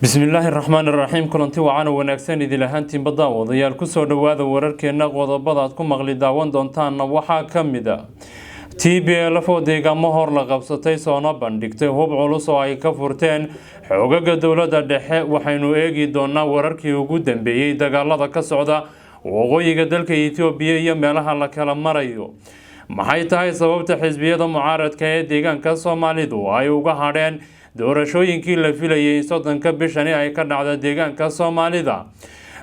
Bismillaahi raxmaan raxiim. Kulanti wacan oo wanaagsan idil ahaantiinba, daawadayaal. Kusoo dhowaada wararkeena. Qodobadaad ku maqli daawan doontaanna waxaa ka mid a TPLF oo deegaamo hor la qabsatay, soona bandhigtay hub culus oo ay ka furteen xoogaga dowladda dhexe. Waxaynu eegi doonaa wararkii ugu dambeeyey dagaalada ka socda waqooyiga dalka Itoobiya iyo meelaha la kala marayo. Maxay tahay sababta xisbiyada mucaaradka ee deegaanka Soomaalidu ay uga hadheen doorashooyinkii la filayay in 30-ka bishani ay ka dhacda deegaanka Soomaalida?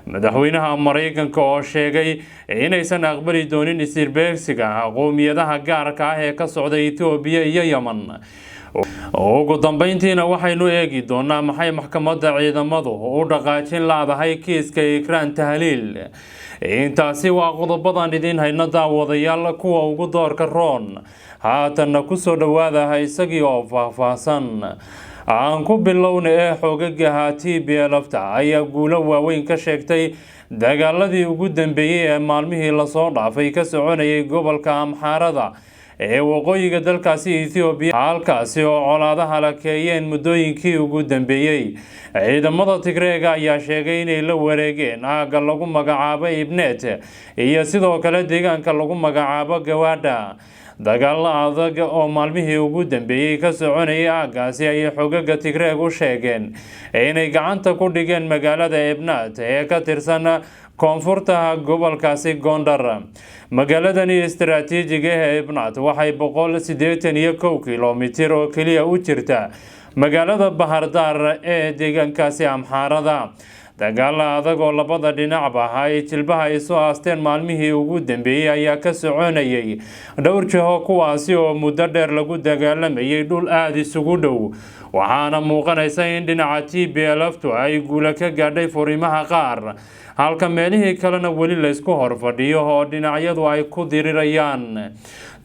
Madaxweynaha Maraykanka oo sheegay inaysan aqbali doonin isirbeegsiga qowmiyadaha gaarka ah ee ka socda Itoobiya iyo Yemen. Ugu dambeyntiina waxaynu eegi doonaa maxay maxkamadda ciidamadu u dhaqaajin laadahay kiiska Ikraan Tahliil. Intaasi waa qodobadan idiin hayno, daawadayaal, kuwa ugu doorka roon. Haatanna kusoo dhowaada isagii oo faahfaahsan. Aan ku bilowna ee xoogagaha TPLF-ta ayaa guulo waaweyn ka sheegtay dagaaladii ugu dambeeyey ee maalmihii lasoo dhaafay ka soconayay gobolka Amxaarada ee waqooyiga dalkaasi Ethoobiya, halkaasi oo colaadaha la keeyeen muddooyinkii ugu dambeeyey. Ciidamada Tigreega ayaa sheegay inay la wareegeen aagga lagu magacaabo Ibnet iyo sidoo kale deegaanka lagu magacaabo Gawaadha. Dagaalo adag oo maalmihii ugu dambeeyey ka soconayay aaggaasi ayay xogaga Tigreeg u sheegeen inay gacanta ku dhigeen magaalada Ebnat ee ka tirsan koonfurta gobolkaasi Gondar. Magaaladani istaraatiijiga ee Ebnat waxay 181 kilomitir oo keliya u jirta magaalada Bahardaar ee deegaankaasi Amxaarada. Dagaalo adag oo labada dhinacba ay jilbaha isu aasteen maalmihii ugu dambeeyey ayaa ka soconayay dhowr jiho, kuwaasi oo muddo dheer lagu dagaalamayay dhul aada isugu dhow. Waxaana muuqanaysa in dhinaca TPLF-tu ay guula ka gaadhay furimaha qaar, halka meelihii kalena weli laysku horfadhiyo oo dhinacyadu ay ku dirirayaan.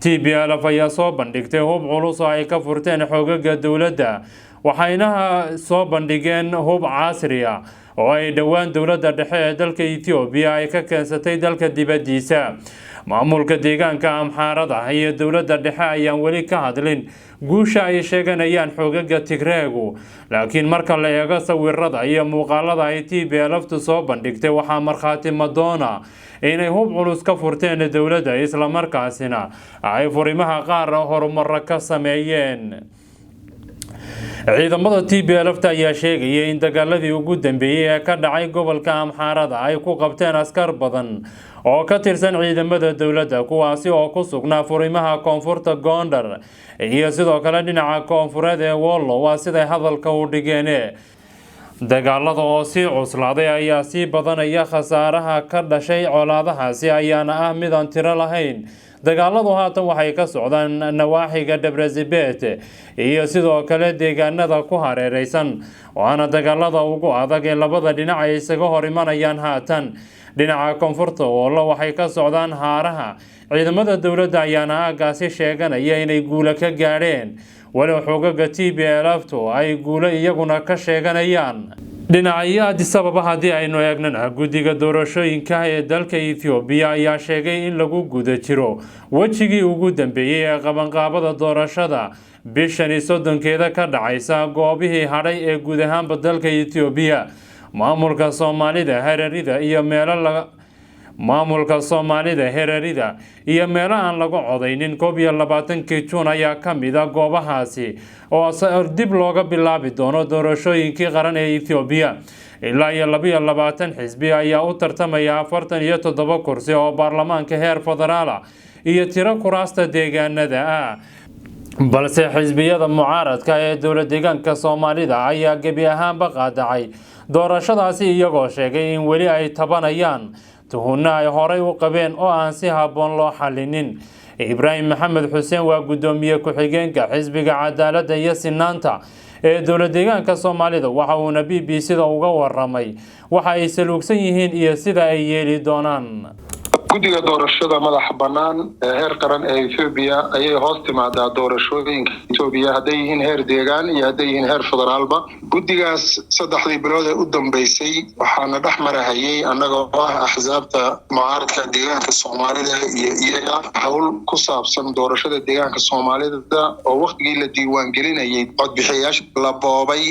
TPLF ayaa soo bandhigtay hub culus oo ay ka furteen xoogaga dowladda, waxayna soo bandhigeen hub casri ah oo ay dhowaan dowladda dhexe ee dalka Etoobiya ay ka keensatay dalka dibaddiisa. Maamulka deegaanka Amxaarada iyo dowladda dhexe ayaan weli ka hadlin guusha ay sheeganayaan xoogaga Tigreegu, laakiin marka la eego sawirada iyo muuqaalada ay TPLF-tu soo bandhigtay, waxaa markhaati madoona inay hub culus ka furteen dowladda, islamarkaasina ay furimaha qaar horumaro ka sameeyeen. Ciidamada TPLF-ta ayaa sheegaya in dagaaladii ugu dambeeyey ee ka dhacay gobolka Amxaarada ay ku qabteen askar badan oo ka tirsan ciidamada dowladda, kuwaasi oo ku sugnaa furimaha koonfurta Gondar iyo sidoo kale dhinaca koonfureed ee Wollo, waa siday hadalka u dhigeen. Dagaalada oo sii cuslaaday ayaa sii badanaya, khasaaraha ka dhashay colaadahaasi ayaana ah mid aan tiro lahayn. Dagaaladu haatan waxay ka socdaan nawaaxiga Debrazibet iyo sidoo kale deegaanada ku hareereysan, waana dagaalada ugu adag ee labada dhinac ay isaga hor imanayaan haatan. Dhinaca koonfurta Wollo waxay ka socdaan haaraha. Ciidamada dowladda ayaana aaggaasi sheeganaya inay guulo ka gaadheen, walow xoogaga TPLF-tu ay guulo iyaguna ka sheeganayaan. Dhinacyo Addis Ababa haddii aynu eegnana, guddiga doorashooyinka ee dalka Ethoobiya ayaa sheegay in lagu guda jiro wejigii ugu dambeeyey ee qabanqaabada doorashada bishani 30-keeda ka dhacaysa goobihii hadhay ee guud ahaanba dalka Ethoobiya. Maamulka Soomaalida, Hararida iyo meelo la maamulka Soomaalida, Herarida iyo meelo aan lagu codaynin 21-kii Juun ayaa ka mid a goobahaasi oo dib looga bilaabi doono doorashooyinkii qaran ee Ethoobiya. Ilaa iyo 22 xisbi ayaa u tartamaya 47 kursi oo baarlamaanka heer federaala iyo tiro kuraasta deegaanada ah, balse xisbiyada mucaaradka ee dowlad deegaanka Soomaalida ayaa gebi ahaanba qaadacay doorashadaasi, iyagoo sheegay in weli ay tabanayaan tuhunno ay horey u qabeen oo aan si habboon loo xalinin. Ibraahim Maxamed Xuseen waa guddoomiye ku-xigeenka xisbiga Cadaaladda iyo Sinaanta ee dowlad deegaanka Soomaalida. Waxa uuna BBC-da uga waramay waxa ay saluugsan yihiin iyo sida ay yeeli doonaan. Guddiga doorashada madaxa bannaan ee heer qaran ee Etoobiya ayay hoos timaadaa doorashooyinka Etoobiya, hadday yihiin heer deegaan iyo hadday yihiin heer federaalba. Guddigaas 3dii bilood ee u dambeysay waxaana dhex marahayay, annaga oo ah axsaabta mucaaradka deegaanka Soomaalida iyo iyaga, hawl ku saabsan doorashada deegaanka Soomaalida oo waktigii la diiwaangelinayay codbixiyayaasha la boobay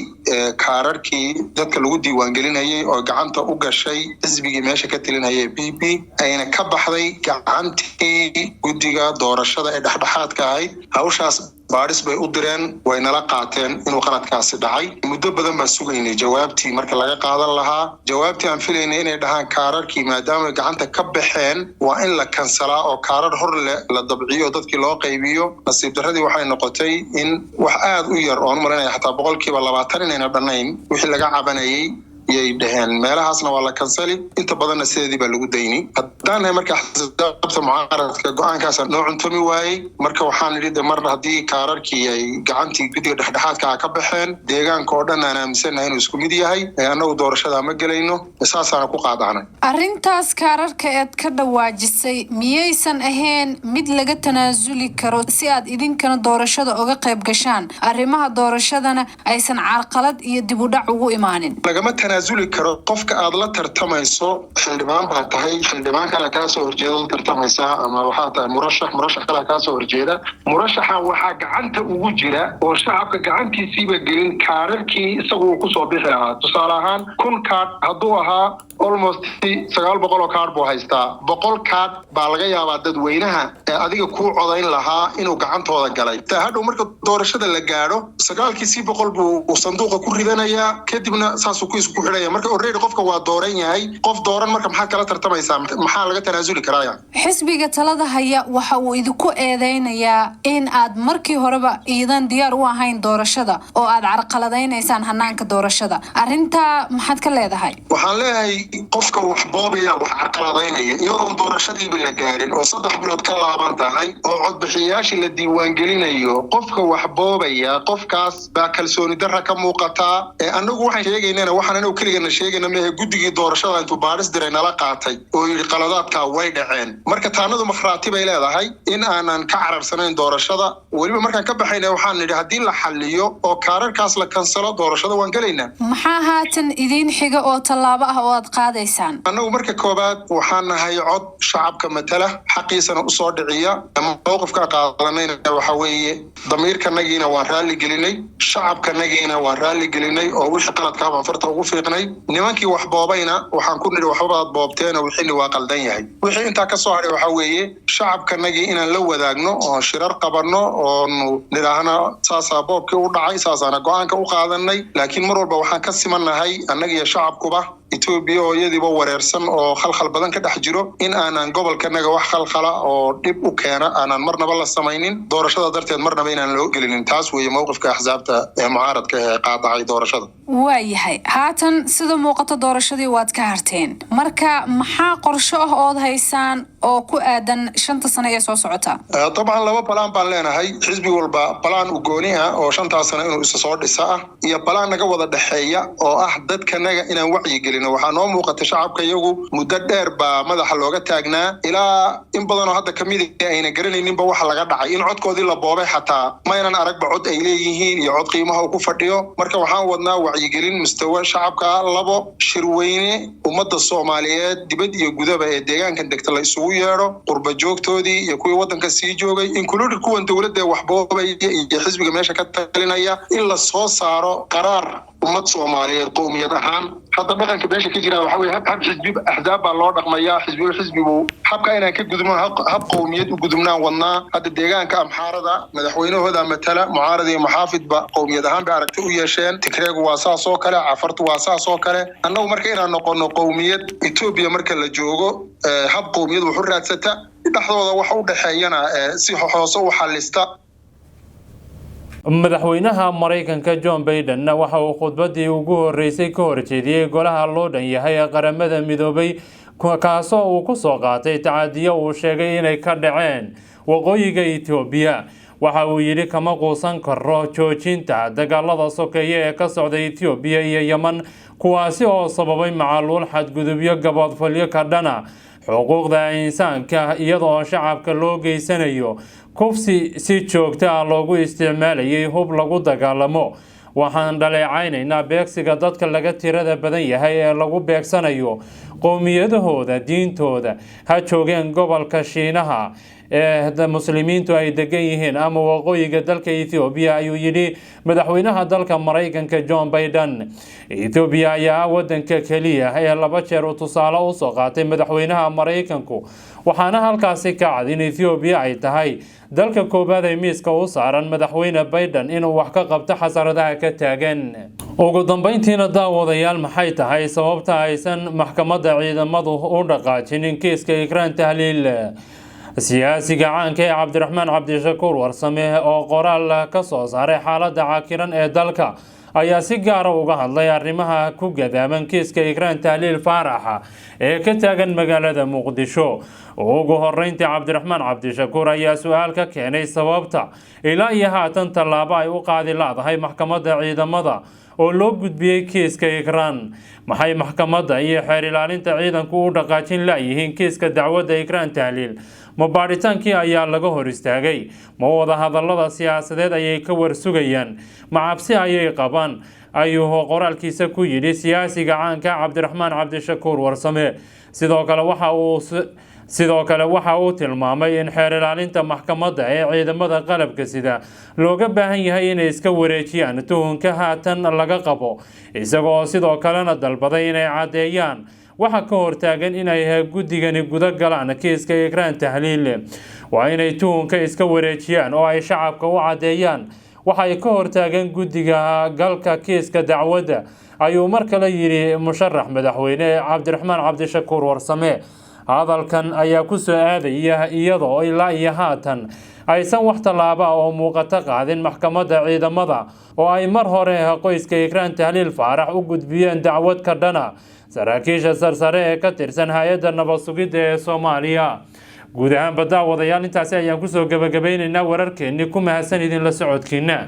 kaararkii dadka lagu diiwaangelinayay oo gacanta u gashay xisbigii meesha ka talinayay PP, ayna ka baxday gacantii guddiga doorashada ee dhexdhexaadka ahayd. Hawshaas baadhis bay u direen, way nala qaateen inuu qaladkaasi dhacay. Muddo badan baan sugaynay jawaabtii marka laga qaadan lahaa. Jawaabtii aan filaynay inay dhahaan kaararkii maadaama gacanta ka baxeen waa in la kansalaa oo kaarar hor leh la dabciyo, dadkii loo qaybiyo. Nasiib darradii waxay noqotay in wax aada u yar oon u malinaya xataa 20% inayna dhannayn wixii laga cabanayay yay dhaheen meelahaasna waa la kansali, inta badanna sideedii baa lagu dayni. Haddaan nahay marka axsaabta mucaaradka, go-aankaasa noo cuntami waayey. Marka waxaan nidhi de mar haddii kaararkii ay gacantii guddiga dhexdhexaadka ah ka baxeen, deegaanka oo dhan aan aaminsannahay inuu isku mid yahay, annagu doorashadaa ma gelayno. Saasaana ku qaadacnay. Arrintaas kaararka eed ka dhawaajisay miyaysan ahayn mid laga tanaasuli karo si aad idinkana doorashada uga qayb gashaan, arrimaha doorashadana aysan carqalad iyo dib u dhac ugu imaanin? Lagama tanaasuli karo. Qofka aad la tartamayso, xildhibaan baa tahay, xildhibaan kale kaa soo horjeeda la tartamaysaa, ama waxaa tahay murashax, murashax kale kaa soo horjeeda. Murashaxa waxaa gacanta ugu jira oo shacabka gacantiisiiba gelin kaararkii isagu uu kusoo bixi lahaa. Tusaale ahaan, 1000 kaadh hadduu ahaa, almost 900 oo kaadh buu haystaa. 100 kaadh baa laga yaabaa dadweynaha ee adiga kuu codayn lahaa inuu gacantooda galay. Taa hadhow marka doorashada la gaadho, 900-kiisii buu sanduuqa ku ridanayaa, kadibna saasuu ku isku xidhaya. Marka already qofka waa dooran yahay. Qof dooran marka maxaad kala tartamaysaa? Maxaa laga tanaasuli karaa yani? Xisbiga talada haya waxa uu idinku eedeynayaa in aad markii horeba iidan diyaar u ahayn doorashada oo aad carqaladaynaysaan hanaanka doorashada. Arrintaa maxaad ka leedahay? Waxaan leeyahay, qofka wax boobaya wax carqaladaynaya iyadoon doorashadiiba la gaarin oo 3 bilood ka laaban tahay oo codbixiyayaashii la diiwaangelinayo, qofka wax boobaya qofkaas baa kalsooni darra ka muuqataa. Ee annagu waxaan sheegaynana, waxaan anagu keligana sheegayna mehe, guddigii doorashada intuu baadhis diray nala qaatay oo yidhi qaladaadkaa way dhaceen. Marka taanadu makhraati bay leedahay in aanan ka cararsanayn doorashada. Weliba markaan ka baxayna waxaan nidhi haddii la xaliyo oo kaararkaas la kansalo, doorashada waan gelaynaa. Maxaa haatan idiin xiga oo tallaabo ah oo aad qaadaysaan? Annagu marka koowaad waxaan nahay cod shacabka matala, xaqiisana usoo dhiciya. Mowqifka qaadanayna waxa weeye, damiirkanagiina waan raalli gelinay, shacabkanagiina waan raalli gelinay oo wixii qaladkaa baan farta ugu fiiqnay. Nimankii wax boobayna waxaan ku nidhi waxbaad boobteen oo wixiini waa qaldan yahay. Wixii intaa ka soo hadhay waxaa weeye shacabkanagii inaan la wadaagno oon shirar qabanno oonu nidhaahno saasaa boobkii u dhacay, saasaana go-aanka u qaadanay. Laakiin mar walba waxaan ka simannahay annaga iyo shacabkuba, Etoobiya oo iyadiiba wareersan oo khalkhal badan ka dhex jiro, in aanan gobolkanaga wax khalkhala oo dhib u keena aanan marnaba la samaynin, doorashada darteed marnaba inaan loo gelinin. Taas weeye mowqifka axsaabta ee mucaaradka ee qaadacay doorashada. Waayahay, haatan sida muuqato doorashadii waad ka harteen. Marka maxaa qorsho ah ood haysaan oo ku aadan 5ta sano ee soo socota? Dabcan laba balaan baan leenahay. Xisbi walba balaan u gooni ah oo 5taa sano inuu isa soo dhisa ah iyo balaan naga wada dhexeeya oo ah dadkanaga inaan wacyi gelino. Waxaa noo muuqata shacabka iyagu muddo dheer baa madaxa looga taagnaa, ilaa in badanoo hadda kamid ayna garanayninba waxa laga dhacay, in codkoodii la boobay. Xataa maynan aragba cod ay leeyihiin iyo cod qiimaha uu ku fadhiyo. Marka waxaan wadnaa wacyigelin mustawa shacabka. Labo, shirweyne ummadda Soomaaliyeed dibad iyo gudaba ee deegaankan degta la isugu yeedho, qurba joogtoodii iyo kuwii waddanka sii joogay, included kuwan dowladda ee waxboobaya iyo xisbiga meesha ka talinaya, in la soo saaro qaraar ummad Soomaaliyeed qowmiyad ahaan. Hadda dhaqanka meesha ka jira waxa weye hab xisbi, axzaab baa loo dhaqmayaa, xisbiba xisbigu. Habka inaan ka gudubno, hab qowmiyad u gudubnaan wadnaa. Hadda deegaanka Amxaarada madaxweynahooda matala, mucaarad iyo muxaafidba qowmiyad ahaan bay aragti u yeesheen. Tigreegu waa saas oo kale, Cafartu waa saas oo kale. Annagu marka inaan noqono qowmiyad Etoobiya marka la joogo hab qowmiyad wax u raadsata, dhexdooda wax u dhexeeyana si hoose u xallista. Madaxweynaha Maraykanka John Biden waxa uu khudbadii ugu horeysay ka horjeediyey golaha loo dhan yahay ee Qaramada Midoobay, kaasoo uu ku soo qaatay tacadiyo uu sheegay inay ka dhaceen waqooyiga Etoobiya. Waxa uu yidhi: "Kama quusan karo joojinta dagaalada sokeeye ee ka socda Ethoobiya iyo Yeman, kuwaasi oo sababay macaluul, xadgudubyo, gaboodfalyo ka dhana xuquuqda insaanka, iyadoo shacabka loo geysanayo kufsi si joogto ah loogu isticmaalayay hub lagu dagaalamo. Waxaan dhaleecaynaynaa beegsiga dadka laga tirada badan yahay ee lagu beegsanayo qowmiyadahooda, diintooda, ha joogeen gobolka Shiinaha ee Muslimiintu ay degan yihiin ama waqooyiga dalka Ethoobiya," ayuu yidhi madaxweynaha dalka Maraykanka John Biden. Ethoobiya ayaa ah wadanka keliya ee laba jeer uu tusaale usoo qaatay madaxweynaha Maraykanku, waxaana halkaasi ka cad in Ethoobiya ay tahay dalka koowaad ee miiska u saaran madaxweyne Biden inuu wax ka qabto xasaradaha ka taagan. Ugu dambeyntiina, daawadayaal, maxay tahay sababta aysan maxkamadda ciidamadu u dhaqaajinin kiiska Ikraan Tahliil? Siyaasiga caanka ee Cabdiraxmaan Cabdishakuur Warsame oo qoraal ka soo saaray xaaladda cakiran ee dalka ayaa si gaara uga hadlay arrimaha ku gadaaman kiiska Ikraan Tahliil Faaraxa ee ka taagan magaalada Muqdisho. Ugu horeyntii, Cabdiraxmaan Cabdishakuur ayaa su-aal ka keenay sababta ilaa iyo haatan tallaabo ay u qaadi laadahay maxkamadda ciidamada oo loo gudbiyey kiiska Ikraan. Maxay maxkamadda iyo xeer ilaalinta ciidanku u dhaqaajin layihiin kiiska dacwadda Ikraan Tahliil? Ma baadhitaankii ayaa laga hor istaagay? Ma wada hadallada siyaasadeed ayay ka warsugayaan? Ma cabsi ayay qabaan? Ayuu qoraalkiisa ku yidhi siyaasiga caanka Cabdiraxmaan Cabdishakuur Warsame. Sidoo kale waxa uu tilmaamay in xeer ilaalinta maxkamadda ee ciidamada qalabka sida looga baahan yahay inay iska wareejiyaan tuhunka haatan laga qabo, isagoo sidoo kalena dalbaday inay caddeeyaan waxa ka hortaagan inay guddigani guda galaan kiiska Ikraan Tahliil. "Waa inay tuhunka iska wareejiyaan oo ay shacabka u caddeeyaan waxay ka hortaagan guddiga galka kiiska dacwadda," ayuu mar kale yidhi musharax madaxweyne Cabdiraxmaan Cabdishakuur Warsame. Hadalkan ayaa ku soo aadaya iyadoo ilaa iyo haatan aysan wax tallaaba oo muuqato qaadin maxkamadda ciidamada oo ay mar hore qoyska Ikraan Tahliil Faarax u gudbiyeen dacwad ka dhana saraakiisha sarsare ee ka tirsan hay-adda nabad sugidda ee Soomaaliya. Guud ahaanba, daawadayaal, intaasi ayaan kusoo gebagabaynaynaa wararkeennii. Ku mahadsan idinla socodkiina.